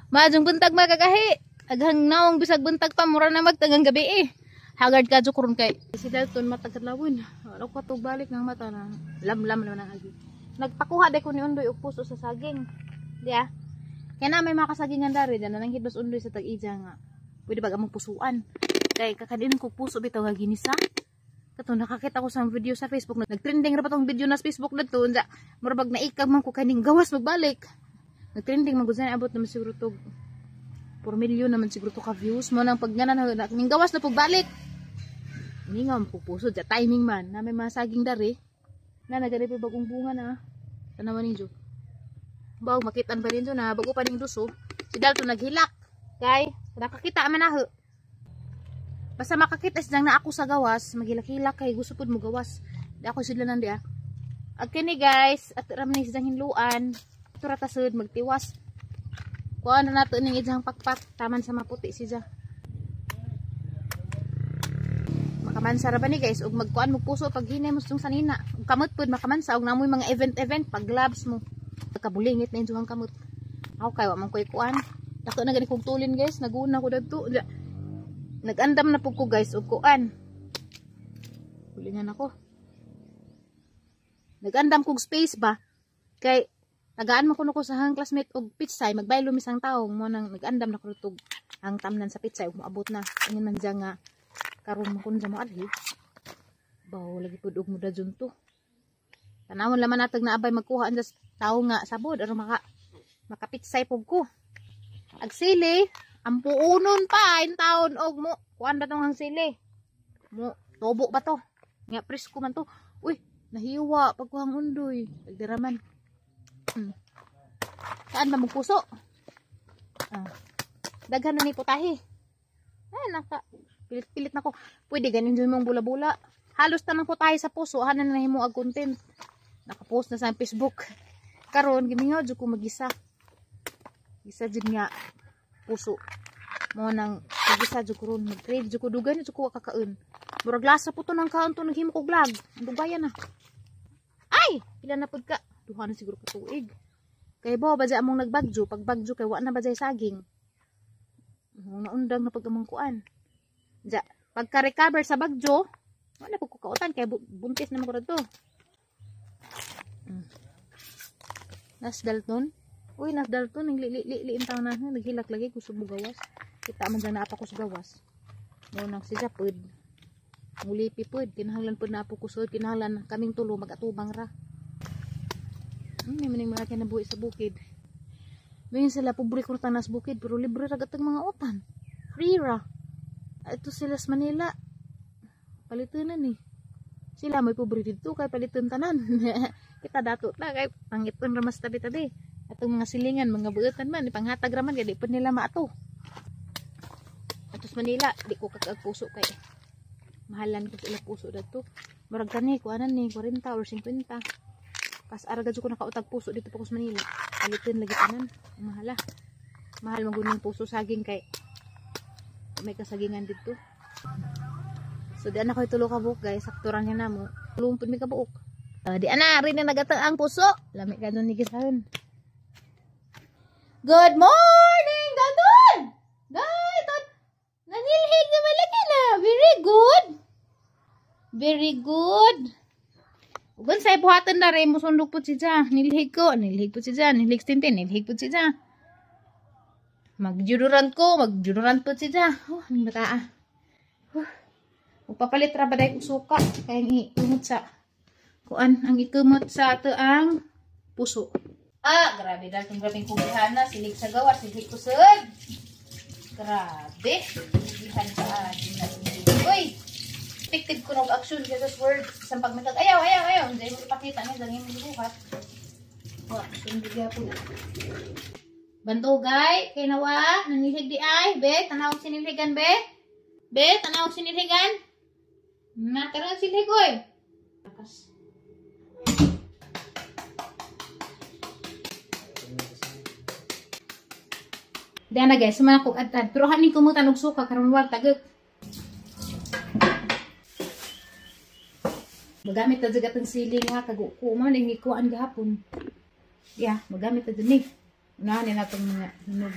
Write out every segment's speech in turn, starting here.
Maayong buntag, mga kagahi. Aghang naong bisag buntag pa, mura na magtagang gabi eh. Haggard ka karon kay si Dalton matagladlawon. Ano ko to balik ng mata na lamlam naman ang agi. Nagpakuha day ko ni Undoy og puso sa saging. Di ah. Kaya na may mga kasagingan dari dyan na nanghidlos Undoy sa tag-ija nga. Pwede ba among pusuan? Kay kakadin ko puso bitaw nga ginisa. Kato nakakita ko sa video sa Facebook, nagtrending ra pa tong video na sa Facebook dadto unsa mura bag naikag man ko kaning gawas magbalik. Nagtrending man gud, abot naman siguro tog 4 million naman siguro to ka views mo nang pag nga na ning gawas na pagbalik. Ini nga mo puso ja timing man na may mga saging dari na nagani pa bagong bunga na. Tanawan ninyo. Baw makitan pa ninyo na bago pa ning duso. Si Dalton naghilak kay nakakita man na ho. Basta makakita silang na ako sa gawas, maghilak-hilak kay gusto pud mo gawas. Di ako sila nandi ah. Ag kini guys, at ram ni silang hinluan. Tura tasud magtiwas. Kuan na nato ning ijang pakpak, taman sa maputi siya. Makamansa ra ba ni guys og magkuan mo puso pag hinay mo sa sanina. Ug kamot pud makamansa og namoy mga event-event pag gloves mo. Kabulingit na injuhang kamot. Ako kay wa man koy kuan. Dako na gani kog tulin guys, naguna ko dadto. Nag-andam na po ko guys og kuan. Hulingan ako. Nag-andam kog space ba kay tagaan man kuno ko sa hang classmate og pitsay, magbaylo mi sang taong mo nang nag-andam na ko tug ang tamnan sa pitsay ug moabot na. Ingon man dya nga karon man kuno dya moadhi. Baw lagi pud og muda to. Tanawon laman natag na abay magkuha ang tawo nga sabod aron makapitsay pug ko. Ag sili ang puunon pa in taon og mo kuan ba tong ang sili mo tubo ba to nga presko man to. Uy, nahiwa pagkuhang Undoy nagdiraman. Saan ba mong puso? Ah. Daghan na ni putahe. Ay naka pilit-pilit na ko. Pwede ganin jud mong bula-bula. Halos tanang putahe sa puso hanan na nahimo ag content. Naka-post na sa Facebook. Karon gimingaw jud ko magisa. Gisa jud nga puso. Mo nang gisa jud ko ron, mag-crave jud ko, dugay na jud ko kakaon. Murag lasa po to ng kaon to naghimo ko vlog. Ang dugayan na. Ay, pila na pud ka? Duha na siguro ka tuig. Kay bo ba among nagbagyo, pag bagyo kay wa na ba saging. Mong naundang na pag among kuan. Ja, pagka-recover sa bagyo, wa na pud ko kautan kay buntis na man ko dadto. Nas Dalton. Uy, nas Dalton, ang li li taon na naghilak lagi gusto mo gawas. Kita man dyan naapa ko sa gawas. Mo nang siya pud. Mulipi pud, kinahanglan pud na apo ko sud, kinahanglan kaming tulo magatubang ra. May maning mga kinabuhi sa bukid. May sila pobre ko tanas bukid pero libre ra gatag mga utan. Free ra. Ito sila sa Manila. Palitunan ni. Sila may pobre didto kay paliton tanan. Kita dato la kay pangiton ra mas tabi-tabi. Atong mga silingan, mga buutan man, ipanghatag ra man kay di pud nila maato. Atos Manila, di ko kakag puso kay mahalan ko sila puso dadto. Murag kani kuanan ni 40 or 50. Kas ara gud ko nakautag puso dito pa ko sa Manila. Paliton lagi tanan, ang mahala. Mahal man gud ning puso saging kay may kasagingan didto. So di ana koy tulo ka buok guys, sakto ra ni namo. Tulong pud mi ka buok. Di ana rin na nagatang ang puso. Lami ka nun ni gisahon. Good morning, Dalton! Dalton! Nanilhig na malaki na. Very good. Very good. Ugon sa ibuhatan na rin, musundok po siya. Nilhig ko. Nilhig po siya. Nilhig tintin. Nilhig po siya. Magjuduran ko. Magjuduran po siya. Oh, ang bata ah. Oh. Magpapalit ra ba dahil suka. Kaya ang ikumot sa kuan. Ang ikumot sa ato ang puso. Ah, grabe Dalton, grabe yung kugihan na. Silig sa gawas, silig kusod. Grabe. Kugihan sa atin na. Uy! Effective ko nog action Jesus word. Isang pagmitag. Ayaw, ayaw, ayaw. Hindi mo ipakita niya. Dangin mo bukat. Wah, sundo gyapon. Bantugay, kay nawa, nanilhig di ay. Be, tanawag sinilhigan, be. Be, tanawag sinilhigan. Nakaroon silhig, oy. Takas. Diana guys, sumana kog adtad. Pero haning kumutan og suka karon war tagok. Magamit ta jud atong sili nga kaguko man ning gikuan gahapon. Yeah, magamit ta jud ni. Unahan na itong mga hinog.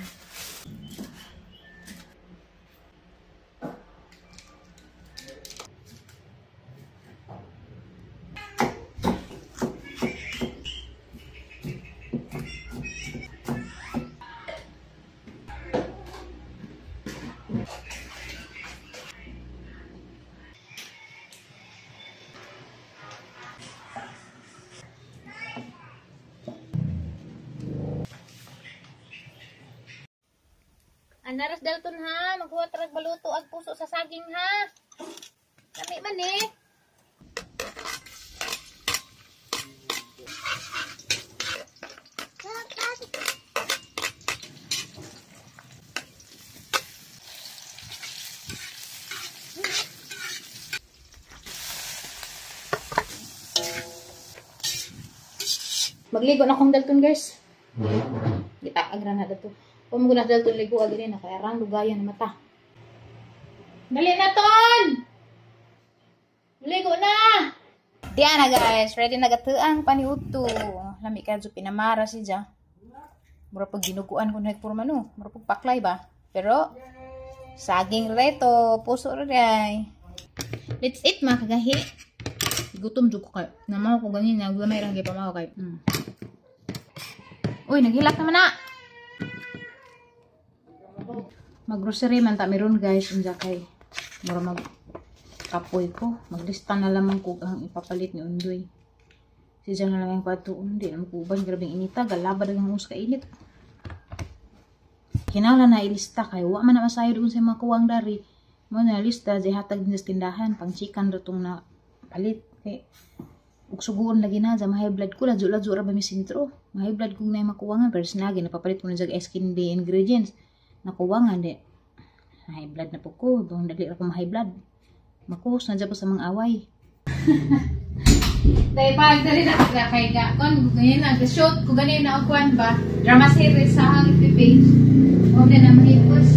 Anaras Dalton ha, maghuwat rag baluto ag puso sa saging ha. Lami man eh. Magligo na akong Dalton guys. Gita agra na dato. Kung na Dalton ligo agi na kay arang lugayan na mata. Dali na ton. Ligo na. Diana guys, ready na gatuang paniudto. Lami kadyo pinamara si ja. Mura pag ginuguan ko na puro mano, mura pag paklay ba. Pero saging reto, puso ra day. Let's eat mga kagahi. Gutom jud ko kay. Namaw ko ganin na gamay ra gyud pamaw kay. Uy, naghilak naman na. Mag-grocery man ta meron guys, unja kay mura mag kapoy ko. Maglista na lamang ko ang ipapalit ni Undoy. Siya na lang ang kwadto undi na makuban grabing inita galaba dagang us ka init. Kinahanglan na ilista kay wa man na masayo doon sa mga kuwang dari. Mo na lista di hatag din sa tindahan pang chicken ra tong na palit kay ug suguon lagi na sa high blood ko ladyo-ladyo ra ba mi sentro. High blood kung nay makuwangan pero sinagi napapalit ko na jag skin B ingredients. Nakuwangan di high blood na po ko, bang dali ra ko ma high blood. Makuhos na dyan po sa mga away. Dahil pag dali na kay ka, kon ganyan na, shoot ko ganyan na kuan ba, drama series sa ang FB page. O na mahipos.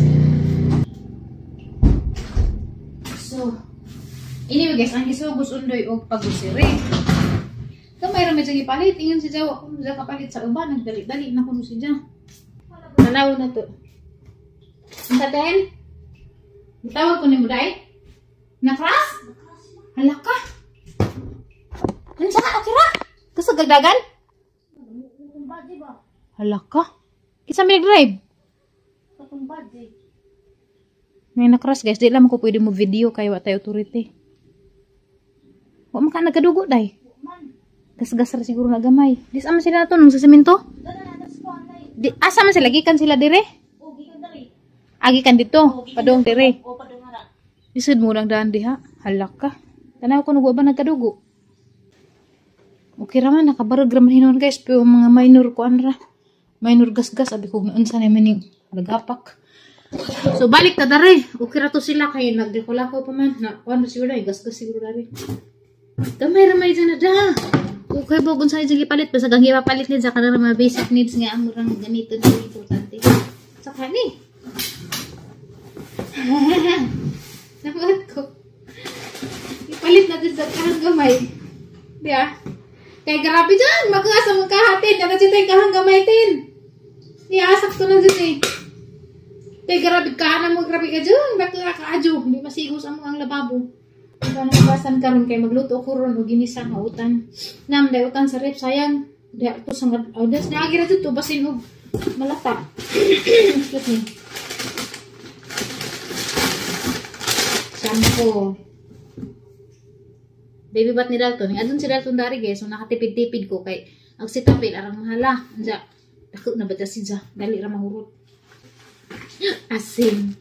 So, anyway guys, ang gisugos undoy og pag-grocery. Kamay ra medyo gipalit, ingon si Jawa kung siya kapalit sa uban, nagdali-dali na kuno si Ja. Tanaw na to. Unsa ten? Gitawag ko nimo dai? Nakras? Hala ka. Ano sa ka? Okay ra? Gusto gagdagan? Hala ka. Kinsa may nag-drive? May nakras guys. Di lang ko pwede mo video kay wa tayo authority. Wa man ka nagkadugo day. Gasgas ra siguro na gamay. Dis ama sila nato nung sa semento? Di asa man sila gikan sila dire? Agi kan dito, padong dire. Isod mo lang daan diha. Halak ka. Tanaw ko nugwa ba nagkadugo? Okay ra man, nakabarag ra man hinon guys. Pero mga minor kuan ra. Minor gasgas. Abi ko unsa na man ning lagapak. So balik ta dare. Okay ra to sila kay nagdikulako pa man. Na kuan siguro ay gasgas siguro dare. Gamay ra may dyan na da. Okay bo kung sa dyan gipalit basta gang ipapalit ni sa kanang mga basic needs nga ang murang ganito na importante. Saka ni. Namuot ko. Ipalit natin sa kahang gamay. Di ah? Kaya grabe dyan. Magkasa mong kahatin. Kaya dyan tayo kahang gamay tin. Di ah, sakto na dyan eh. Kaya grabe ka na mo. Grabe ka dyan. Bakit ka kaadyo? Hindi masigos ang mga lababo. Ito na basan karon kay magluto ko ron o ginisa nga utan. Nam, dahil utan sa rep. Sayang. Dahil ito sa nga. Oh, das naagi na dito. Basin og malata. Excuse me. Shampoo. Baby bat ni Dalton. Adun si Dalton dari guys. So nakatipid-tipid ko kay ang sitapil arang mahala. Anja, dako na ba si ja? Dali ra mahurot. Asin.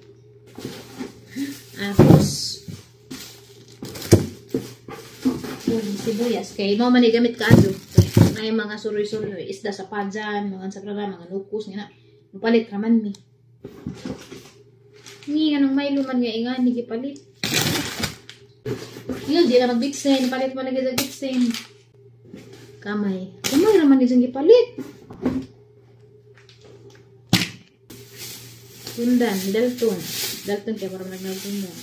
Apos. Sibuyas kay mo man gamit ka adyo. Ay mga suroy-suroy isda sa pajan, mga sagrara, mga nukos nga na. Mupalit ra man mi. Ni anong may luman nga ingani gipalit. Yun, di na magbitsin. Palit mo na gid bitsin. Kamay. Kamay ra man di gipalit. Tundan, Dalton. Dalton kay para nagnagtundan.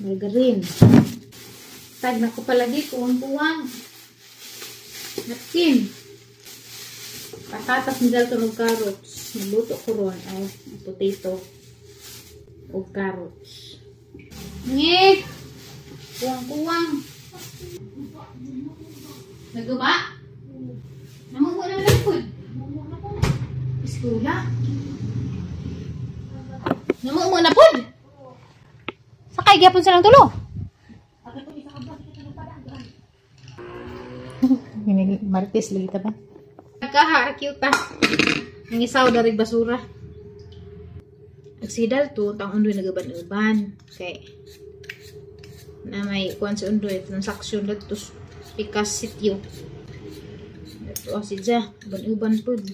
Margarine. Tag na ko palagi kuwang-kuwang. Napkin. Patatas ni Dalton og carrots. Nagluto ko ron ay potato og carrots. Ngi! Kuwang-kuwang. Naguma? Namuha na lang po. Iskula. Namuha na po. Sakay gyapon silang tulo. Martes lagi ta ba? Kaha, cute ta. Ang isaw darig basura. Nagsidal to, tang undoy nagaban-uban. Kay na may kuan sa undoy transaction dadto pikas sityo. Ito si Ja, uban-uban pud.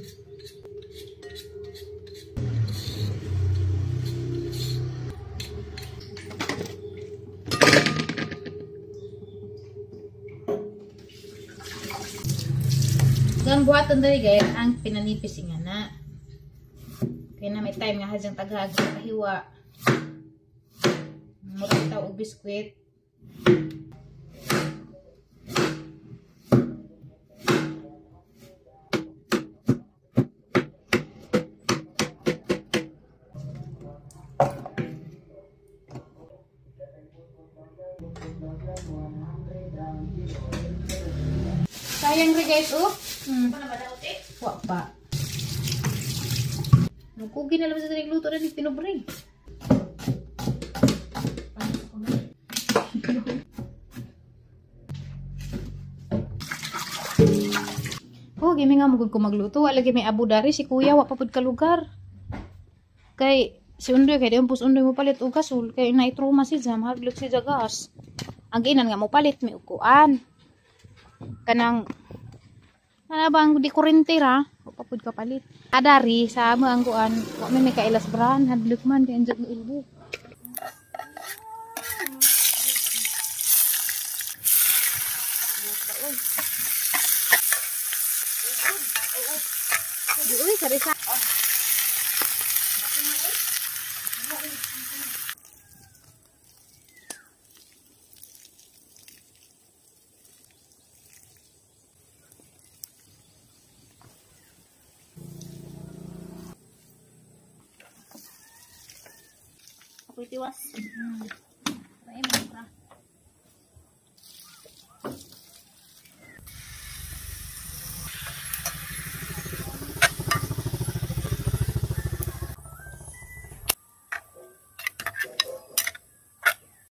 Ang buhaton dali guys, ang pinanipis nga na. Kaya na may time nga hadyang taghag sa kahiwa. Murag tao og biskwit. Sayang rin guys, oh. Wa pa. Nagkugi na lang sa luto na ni pinubre. Oh, gimi nga magud ko magluto. Wala lagi may abo dari si kuya wa pa pud ka lugar. Kay si Undoy kay diyon pus Undoy mo palit og gasol kay na-trauma si Jam, hadlok si gas. Ang ginan nga mo palit may ukuan. Kanang ano bang di kurente ra, wa pa pud kapalit. Adari sa amo ang kuan, wa may kailas brand, hadlok man kay anjat mo ilbo. Uy, sarisa. Ako'y tiwas.